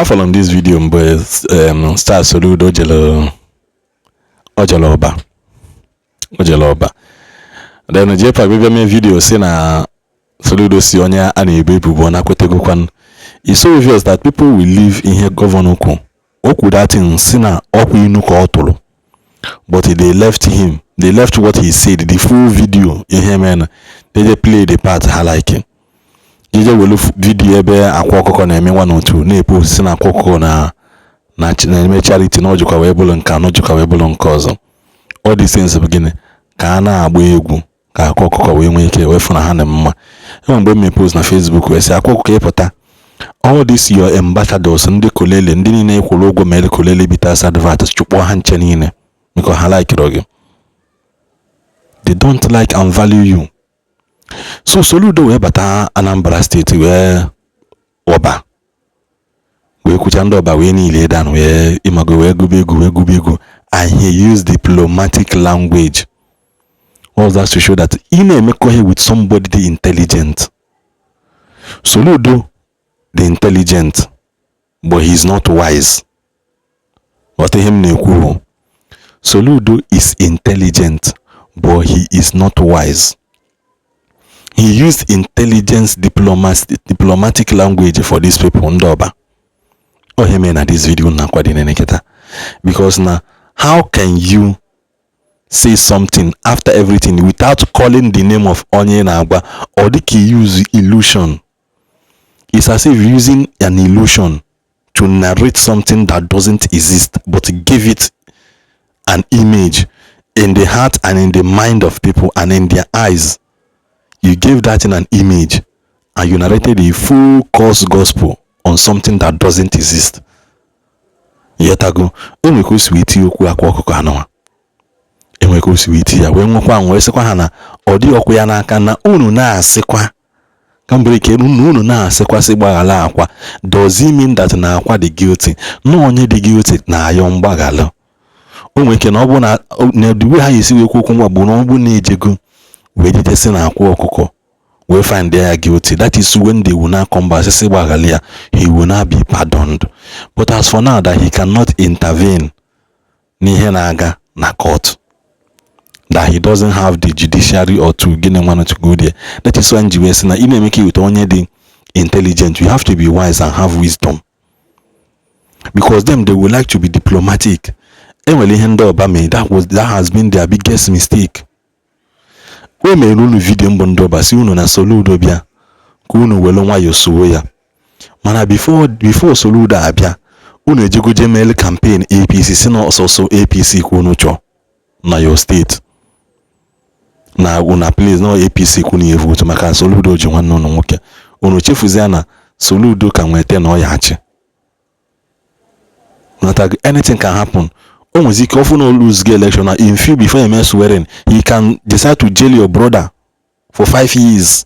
Afọrọ m this video mgbe Star Soludo jere, o jere Ọba, o jere Ọba. Then JPAC bịa mee video si na Soludo si onye a na-ebo ebubo na kwetegokwan. It's so obvious that people will leave ihe governor kwu. O kwu that thing si na ọkwa inu ka ọ tụrụ, but they left him, they left what he said, the full video. Ihe mere, they just play the part ha like. Jeje welu video ebe Akwa Ọkụkọ na-eme one or two na-epost si na Akwa Ọkụkọ na na-eme charity, na ọ jikwa wee bụrụ nke a, na ọ jikwa wee bụrụ nke ọzọ. All these things bụ gịnị? Ka a na-agba egwu ka Akwa Ọkụkọ wee nwee ike wee fụ na ha na mma. Enwe mgbe m mee post na Facebook wee sị, Akwa Ọkụkọ, ịpụta, all these your ambassadors, ndị kolele, ndị niile kwụrụ ụgwọ mere Kolele Bitters advert, chụkpọ ha nche niile because ha like gị. They don't like and value you. So Soludo wee bata Anambra Steeti, wee Ọba, wee kwucha, ndị Ọba wee niile dan, wee ịmago, wee gụba egwu, wee gụba egwu, and he used diplomatic language. All that to show that ị na-emekọ ihe with somebody dị intelligent. Soludo dị intelligent, but he is not wise. Ghọta ihe m na-ekwu bụ, Soludo is intelligent, but he is not wise. He used intelligence diplomacy, diplomatic language for these people, ndị Ọba. Ọ ihe mere na this video na-akwado nene kịta, because na how can you say something after everything without calling the name of onye na-agwa? Ọ dịka use illusion. It's as if using an illusion to narrate something that doesn't exist, but give it an image in the heart and in the mind of people and in their eyes. You gave that in an image and you narrated a full course gospel on something that doesn't exist. Yetago o nwere ka o si wee tinye okwu Akwa Ọkụkọ anụwa, enwere ka o si wee tinye ya, wee nwekwa, wee sịkwa ha na ọ dị ọkụ ya n'aka na unu na-asịkwa ka mbere ike na unu na-asịkwa sị gbaghara Akwa. Does it mean that na Akwa dị guilty? Na onye dị guilty na-ayọ mgbaghara. O nwere ike na ọ bụ na the way ha esi wee kwu okwu mgbagbu na ọ bụ na-ejego wee jidesi na Akwa Ọkụkọ wee find ya guilty, that is when they will now come back sị gbaghara ya. He will now be pardoned. But as for now, that he cannot intervene n'ihe na-aga na court, that he doesn't have the judiciary or to gịnị nwanne to go there. That is why nji wee sị na ị na-eme ka iweta onye dị intelligent, you have to be wise and have wisdom, because them, they would like to be diplomatic. Enwere ihe ndị Ọba mere that has been their biggest mistake. O mere unu video mbụ, ndị Ọba si unu na Soludo bịa ka unu were nwayọọ soo ya, mana before Soludo abịa, unu ejegoje meele campaign APC, si na ọsọsọ APC ka unu chọọ na your state, na una place na APC ka unu vote, maka Soludo ji nwanne unu nwoke. Unu chefuzie na Soludo ka nweta na ọ ya achị. Not anything can happen. O nwezi ike ọfụ na lose gị election na in few before eme swearing, he can decide to jail your brother for 5 years.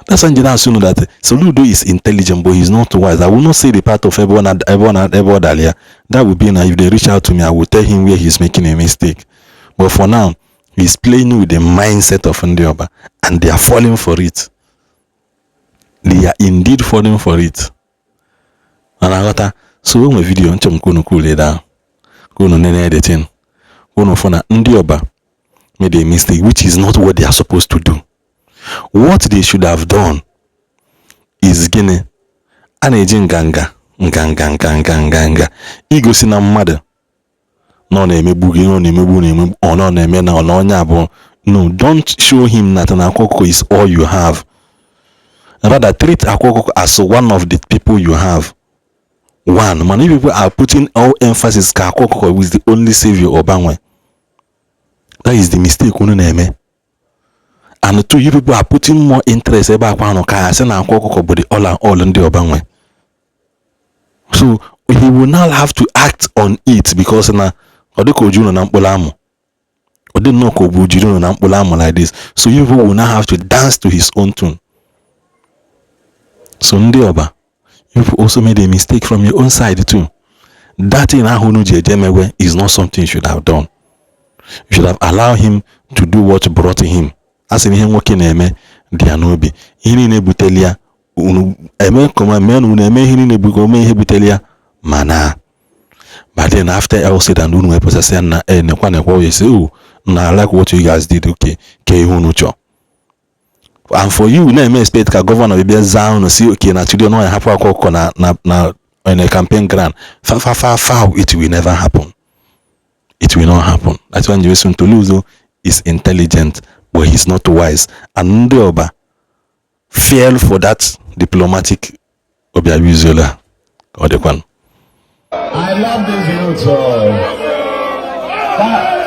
That's why na assume that Soludo is intelligent, but he's not wise. I will not say the part of ebe ọ na ebe ọ na ebe ọ dara ya. That will be na if they reach out to me, I will tell him where he's making a mistake. But for now, he's playing with the mindset of ndị Ọba, and they are falling for it. They are indeed falling for it. Na aghọta. So o nwere video nchọ m ka unu cool down, ka unu nene the thing, ka unu fụ na ndị Ọba made a mistake, which is not what they are supposed to do. What they should have done is gịnị? A na-eji nganga nganga nganga nganga igosi na mmadụ na ọ na-emegbu gị, na ọ na-emegbu, na-emegbu, ọ na ọ na-eme na ọ na onye abụọ. No, don't show him that na Akwa Ọkụkọ is all you have. Rather, treat Akwa Ọkụkọ as one of the people you have. One mana if people are putting all emphasis ka Akwa Ọkụkọ is the only savior Ọba nwe, that is the mistake unu na-eme. And two, you people are putting more interest ebe Akwa nọ, ka asị na Akwa Ọkụkọ bụ the all and all ndị Ọba nwe. So he will now have to act on it, because na ọ dịka oju unu na mkpụrụ amụ, ọ dị nnọọ ka ogbu jiri unu na mkpụrụ amụ like this. So you people will now have to dance to his own tune. So ndị Ọba, you people also made a mistake from your own side too. That thing ahụ unu ji eje mewe is not something you should have done. You should have allowed him to do what brought him. A sị na ihe nwoke na-eme dị ya n'obi, ihe niile buteli ya. Unu eme kọma mee na unu eme ihe niile bụ ome ihe butere ya. Mana but then, after all said and unu wepụtasị ya na e nekwa nekwa oye say, "Oh, na I like what you guys did." Okay, ke ihe unu chọọ? And for you na-eme expect ka governor bịa zaa unu si okay na today na ya hapụ akwa ọkụkọ na in a campaign ground, fa fa fa fa, it will never happen. It will not happen. That's why Njewesun Soludo is intelligent, but he's not wise. And ndị Ọba fell for that diplomatic Obiabizuola. Ọ dịkwanụ. I love this youth. So that,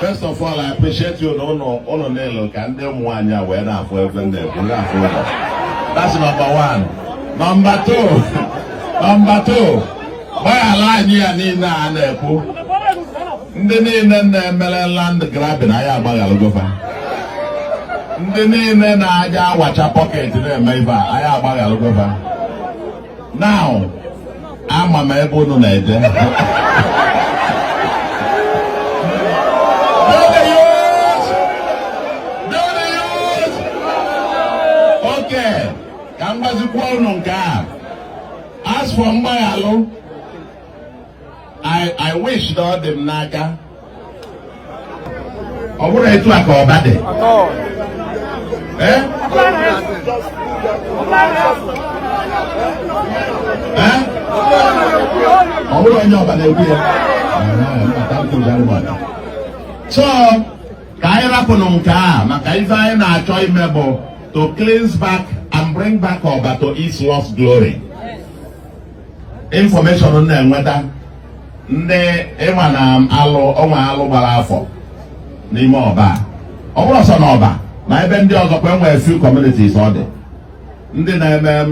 First of all, I appreciate you na ụnụ niile ka ndị ụmụ nwaanyị a wee na-afụ ebe m na-ekwu na-afụ ụlọ. That's number one. Number two, gbaghara anyị ya niile a na-ekwu. Ndị niile na-emere land grabbing, anyị agbaghalụgofa. Ndị niile na-aja awacha pocket na-eme ife a, anyị agbaghalụgofa. Now, ama m ebe unu na-eje. Do the youth! Do the youth! Okay, ka m gbazikwa unu nke a. As for mgbaghalụ, I wish na ọ dị m n'aka. Ọ bụrụ etu a ka ọba dị. Eh? Eh? Ọ bụrụ onye ọba na-ekwu ya. Thank you very much. So, ka anyị rapụnụ nke a maka ife anyị na-achọ ime bụ to cleanse back and bring back Ọba to its lost glory. Information m na-enweta, ndị ịma na alụ ọnwa alụ gbara afọ n'ime Ọba, ọ bụrụ sọ n'Ọba na ebe ndị ọzọ kwa, enwere few communities ọ dị ndị na-eme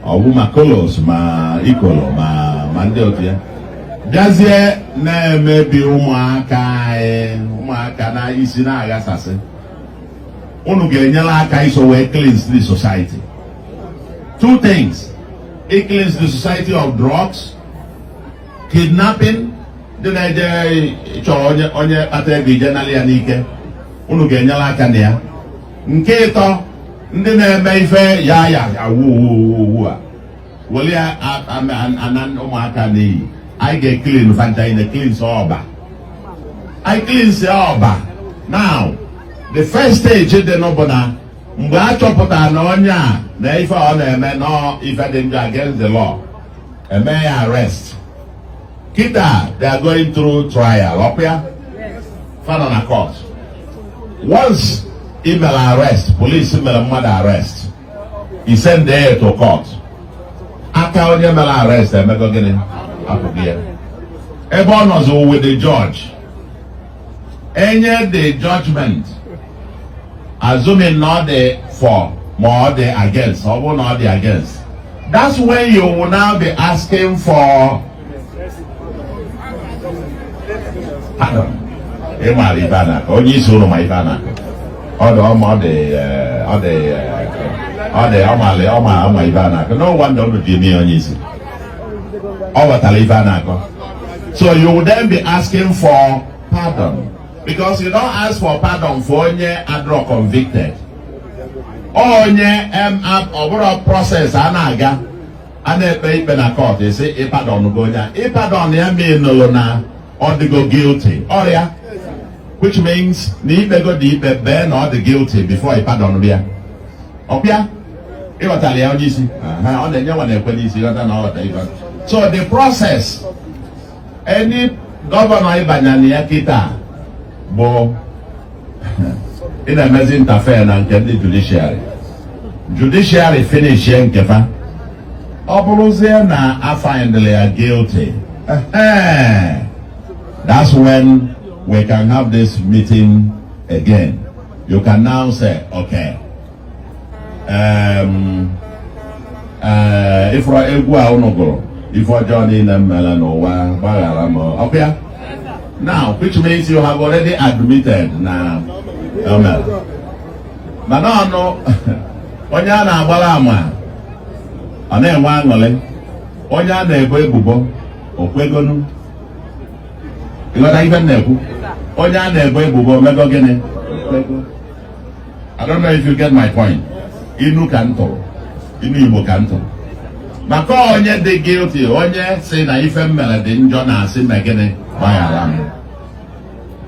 ọwụ ma kolos ma ikolo ma ndị otu ya bịazie na-emebi ụmụaka anyị, ụmụaka na isi na-aghasasị. Unu ga-enyere aka iso wee cleanse the society. Two things: it cleanse the society of drugs, kidnapping, ndị na-eje chọrọ onye kpata ego ije nalị ya n'ike. Unu ga-enyere aka na ya. Nke ịtọ, ndị na-eme ife ya ya ya wu wu wu a were ya ana ụmụaka n'iyi, anyị ga-eclean fanta. Anyị na-cleanse Ọba, anyị cleanse Ọba. Now, the first stage dị nụ bụ na mgbe a chọpụtara na onye a na ife ọ na-eme nọ ife dị njọ, against the law, eme ya arrest. Kịta they are going through trial, ọkwa ya fa nọ na court. Once ị mere arrest, police mere mmadụ arrest, i send ya to court, aka onye mere arrest emego gịnị? Apụghị ya. Ebe ọ nọzi with the judge, enye the judgment, assuming na ọ dị for ma ọ dị against. Ọ bụrụ na ọ dị against, that's when you will now be asking for pardon. Ị maara ife a na-akọ, onye isi ụlọ ma ife a na-akọ. Ọ dị ọma, ọ dị ọ dị ọmalị ọma ọma ife a na-akọ. No wonder unu ji eme ya onye isi. Ọ ghọtara ife a na-akọ. So you will then be asking for pardon, because you don't ask for pardon for onye adrọ convicted, onye ọ bụrụ process a na-aga, a na-ekpe ikpe na court, esi ịpardon gị onye a, ịpardon ya meanụlụ na ọ dịgo guilty ọrịa, which means na ikpego dị ikpe bee na ọ dị guilty before ịpardon ya. Ọbịa ịghọtara ya, onye isi? Ọ na-enye nwa na-ekwe n'isi ghọta na ọ ghọta ife. So the process any governor ịbanye na ya kịta bụ ị na-emezi interfere na nke ndị judiciary. Judiciary finish nke fa, ọ bụrụzie na a findịrị ya guilty, that's when we can have this meeting again. You can now say, okay, ifụrụ egwu a unu gụrụ, ife ọjọọ niile m mere n'ụwa, gbaghara m, ọkwa ya? Now, which means you have already admitted na o mere. Mana ọnụ onye a na-agbara ama Ọ na-enwe aṅụrị. Onye a na-ebo ebubo, o kwegonu. Ịghọta ife m na-ekwu? Onye a na-ebo ebubo, mego gịnị? Kwego. I don't know if you get my point. Inu ka m tụrụ, inu Igbo ka m tụrụ, maka onye dị guilty, onye si na ife m mere dị njọ, na-asị na gịnị? Gbaghara m.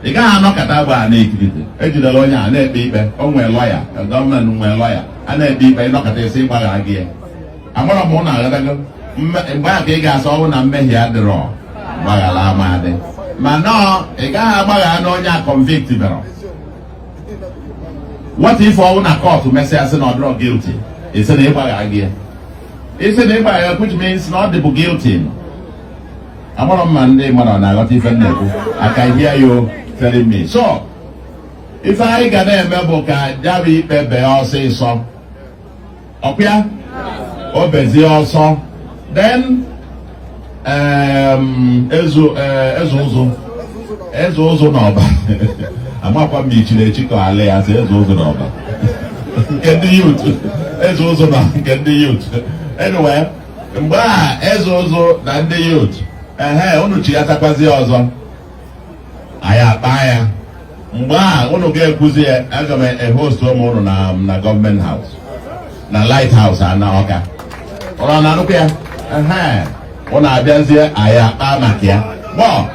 Ị gaghị anọkọta gba na-ekirite ejidere onye a na-ekpe ikpe, o nwee lọya, gọọmenti nwee lọya, a na-ekpe ikpe, ịnọkọta isi gbaghara gị ya. Amara m ụnụ aghọtago. Mgbe a ka ị ga-asọ ọnwụ na mmehie adịrọ, gbaghara amadị, ma nọọ ị gaghị agbaghara na onye a convict bịara. What if ọnwụ na court mesịa sị na ọ dịrọ guilty, ị sị na ịgbaghara gị ya? Ị sị na ịgbaghara, which means na ọ dịbụ guilty. Amara m ma ndị mmadụ na-aghọta ife m na-ekwu. I can hear you telling me. So ife anyị ga na-eme bụ ka jabụ ikpe bee ọsịsọ, ọkwa o bezie ọsọ. Then ezu eze ụzụ, eze ụzụ n'Ọba, amakwa m ichiri echi ka ala ya sị eze ụzụ n'Ọba nke ndị youth, eze ụzụ na nke ndị youth. Anyway, mgbe a eze ụzụ na ndị youth, ehe, unu chighatakwazi ọzọ, anyị akpa ya. Mgbe a unu ga-ekwuzi ya, aga m e-host ụmụ unu na Government House, na Lighthouse ana Ọka. Ụnụ na-anụkwa ya? Ehe, unu abịazie, anyị akpa maka ya. Gbọ